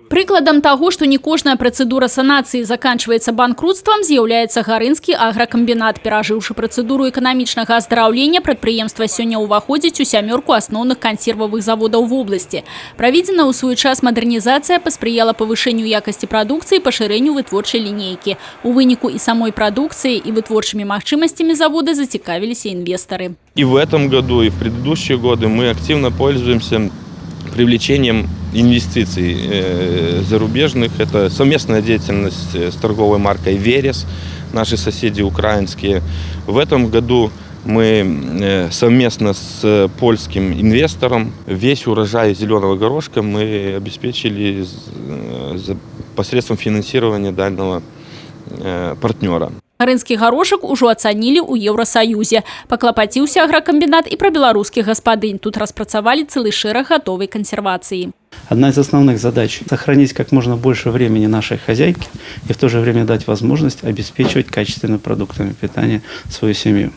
Прыкладам таго, што не кожная працэдура санацыі заканчваецца банкрутствам, з'яўляецца Гарынскі агракамбінат. Перажыўшы працэдуру эканамічнага аздараўлення, прадпрыемства сёння ўваходзіць у сямёрку асноўных кансервавых заводаў вобласці. Праведзеная ў свой час мадэрнізацыя паспрыяла павышэнню якасці прадукцыі і пашырэнню вытворчай лінейкі. У выніку і самой прадукцыяй, і вытворчымі магчымасцямі завода зацікавіліся інвестары. И в этом году, и в предыдущие годы мы активно пользуемся привлечением инвестиций зарубежных. Это совместная деятельность с торговой маркой «Верес», наши соседи украинские. В этом году мы совместно с польским инвестором весь урожай зеленого горошка мы обеспечили посредством финансирования данного партнера. Гарынскі гарошак ужо ацанілі ў Еўрасаюзе. Паклапаціўся агракамбінат і пра беларускіх гаспадынь. Тут распрацавалі цэлы шэраг гатовай кансервацыі. Одна из основных задач – сохранить как можно больше времени нашей хозяйке и в то же время дать возможность обеспечивать качественными продуктами питания свою семью.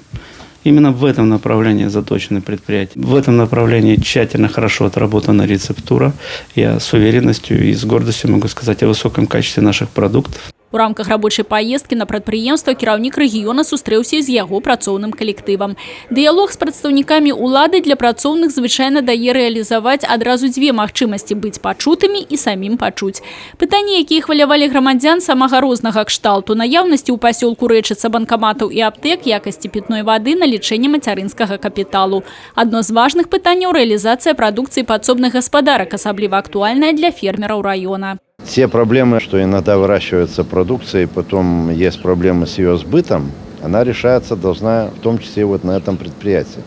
Именно в этом направлении заточены предприятия. В этом направлении тщательно, хорошо отработана рецептура. Я с уверенностью и с гордостью могу сказать о высоком качестве наших продуктов. У рамках рабочай паездкі на прадпрыемства кіраўнік рэгіёна сустрэўся з яго працоўным калектывам. Дыялог з прадстаўнікамі ўлады для працоўных звычайна дае рэалізаваць адразу дзве магчымасці: быць пачутымі і самім пачуць. Пытанні, якія хвалявалі грамадзян, самага рознага кшталту: наяўнасці ў пасёлку Рэчыца банкаматаў і аптэк, якасці пітной вады, налічэння мацярынскага капіталу. Адно з важных пытанняў — рэалізацыя прадукцыі падсобных гаспадарак, асабліва актуальная для фермераў раёна. Те проблемы, что иногда выращивается продукция и потом есть проблемы с ее сбытом, она решаться должна в том числе вот на этом предприятии,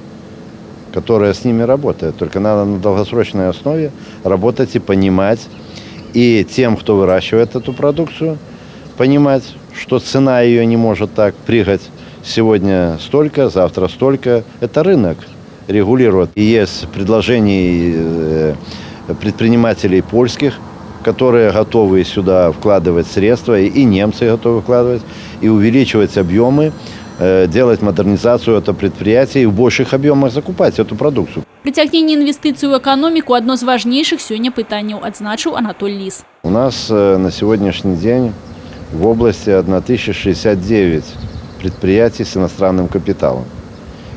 которое с ними работает. Только надо на долгосрочной основе работать и понимать, и тем, кто выращивает эту продукцию, понимать, что цена ее не может так прыгать. Сегодня столько, завтра столько. Это рынок регулирует. И есть предложения предпринимателей польских, которые готовы сюда вкладывать средства, и немцы готовы вкладывать, и увеличивать объемы, делать модернизацию этого предприятия и в больших объемах закупать эту продукцию. Прыцягненне інвестыцый у эканоміку — адно з важнейшых сёння пытанняў, адзначыў Анатоль Ліс. У нас на сегодняшний день в области 1069 предприятий с иностранным капиталом.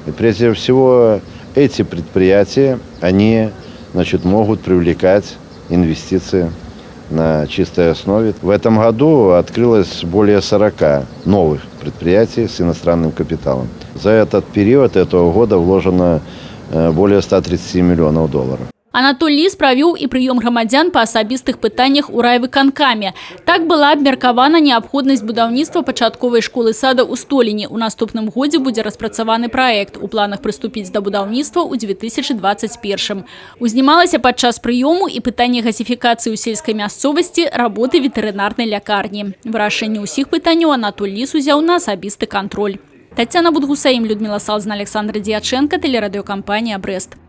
И прежде всего эти предприятия, они, значит, могут привлекать инвестиции на чистой основе. В этом году открылось более 40 новых предприятий с иностранным капиталом. За этот период этого года вложено более 130 миллионов долларов. Анатоль Ліс правёў і прыём грамадзян па асабістых пытаннях у райвыканкаме. Так была абмеркавана неабходнасць будаўніцтва пачатковай школы сада ў Століне. У наступным годзе будзе распрацаваны праект. У планах прыступіць да будаўніцтва ў 2021. Узнімалася падчас прыёму і пытанне газіфікацыі ў сельскай мясцовасці, работы ветэрынарнай лякарні. Вырашэнне ўсіх пытанняў Анатоль Ліс узяў на асабісты кантроль. Таццяна Будгусаім, Людміла Салзна, Аляксандр Дьяченко, тэлерадыёкампанія «Брэст».